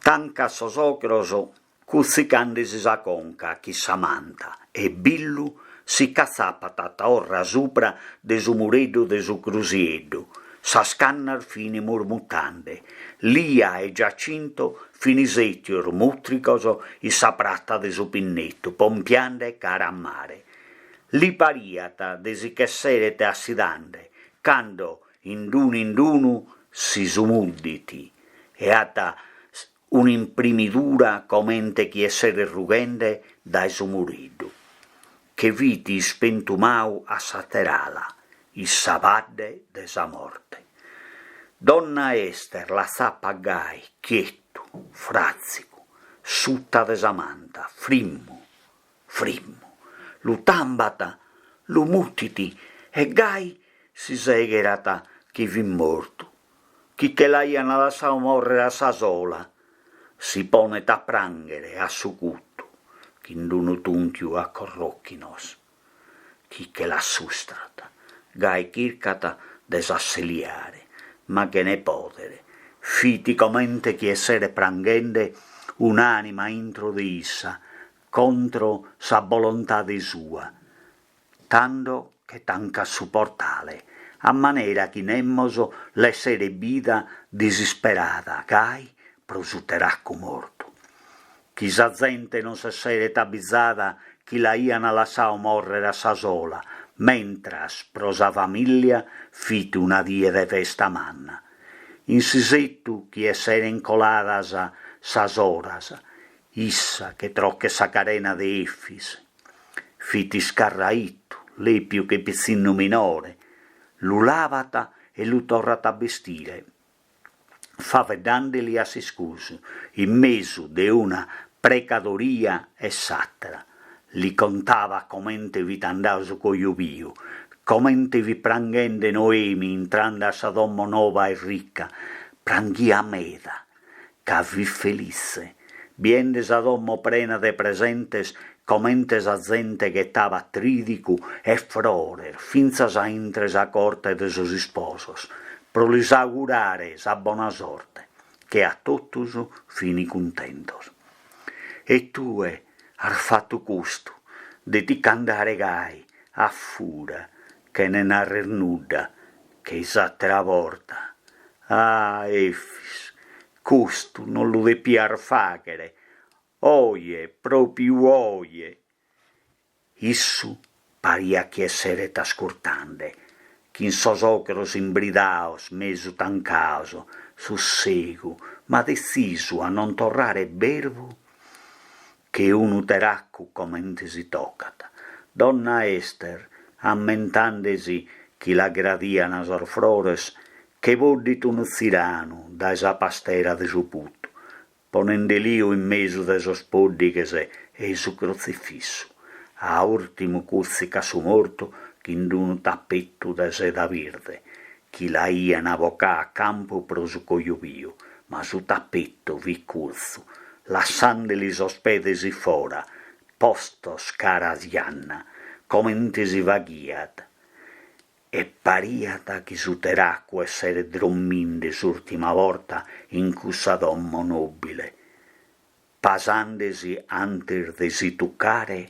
Tancat sos ogros cutzicandesi sa conca chin sa manta e billu si ch'atzapat torra subra de su mureddu de su crusieddu, sas cannas fin murmutande, Lia e Giacinto fin sètios mùtricos in sa prata de su pinnetu pompiande cara a mare. Li pariat de si ch'esseret assidande cando in d'unu in d'unu si sumuddit e at un'imprimidura comente chi esseret rughende dae su mureddu, che fit ispentumau a s'ater'ala, in sa badde de sa morte. Donna Ester l'atzapat gai, chietu, fràzigu, suta de sa manta, frimmu, frimmu, lu tambat, lu mutit e gai si segherat chi fit mortu, chi che l'aian lassau mòrrere a sa sola, si ponet a prànghere a sucutu chin d'unu tùnchiu a corròchinos chi che l'assustrat, gai chircat de s'asseliare, ma chene pòdere, fit comente chi esseret pranghende un'ànima intro de issa, contro sa bolontade sua, tando che tancat su portale, a manera chi nemos l'esseret bida disisperada gai pro su teraccu mortu. Chi sa zente non s'esseret abizada chi l'aian lassau mòrrere a sa sola, mentras pro sa famìllia fit una die de festa manna. In s'isettu chi esseren coladas sas oras, Issa che trochet sa carena de Efis. Fit iscarraittu, lèpiu che pitzinnu minore, lu lavat e lu torrat a bestire, faveddandeli a s'iscusu, in mesu de una precadoria e s'àtera. Li contabat comente fit andau su cojubiu, comente fit pranghende Noemi intrande a sa domo noba e ricca, pranghiat meda, ca fit felitze, biende sa domo prena de presentes comente sa zente ghetabat trìdicu e frores fintzas a intre sa corte de sos isposos, pro lis augurare sa bona sorte, che a totus fin cuntentos. E tue as fatu custu, de ti ch'andare gai, a fura, chene narrer nudda, che-i s'àtera borta. Ah, Efis, custu non lu depias fàghere, oje, pròpiu oje! Issu pariat chi esseret ascurtande, chin sos ogros imbridaos, mesu tancaos, sussegu, ma detzisu a non torrare berbu che unu teraccu comente si tocat. Donna Ester, ammentandesi chi l'agradian sos frores, che boddit unu ziranu dae sa pastera de su putu, ponendeliu in mesu de sos pòddighes e-i su crutzifissu. A ùrtimu cùtzicat su mortu chin d'unu tapetu de seda birde, chi l'aian bocà a campu pro su cojubiu, ma su tapetu fit curtzu, lassandeli sos pedes iffora, postos cara a janna, comente si faghiat, e pariat chi su teracu esseret dromminde s'ùrtima borta in cussa domo nòbile, pasandesi antis de si tuccare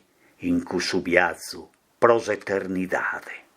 in cussu biazu pro s'eternidade.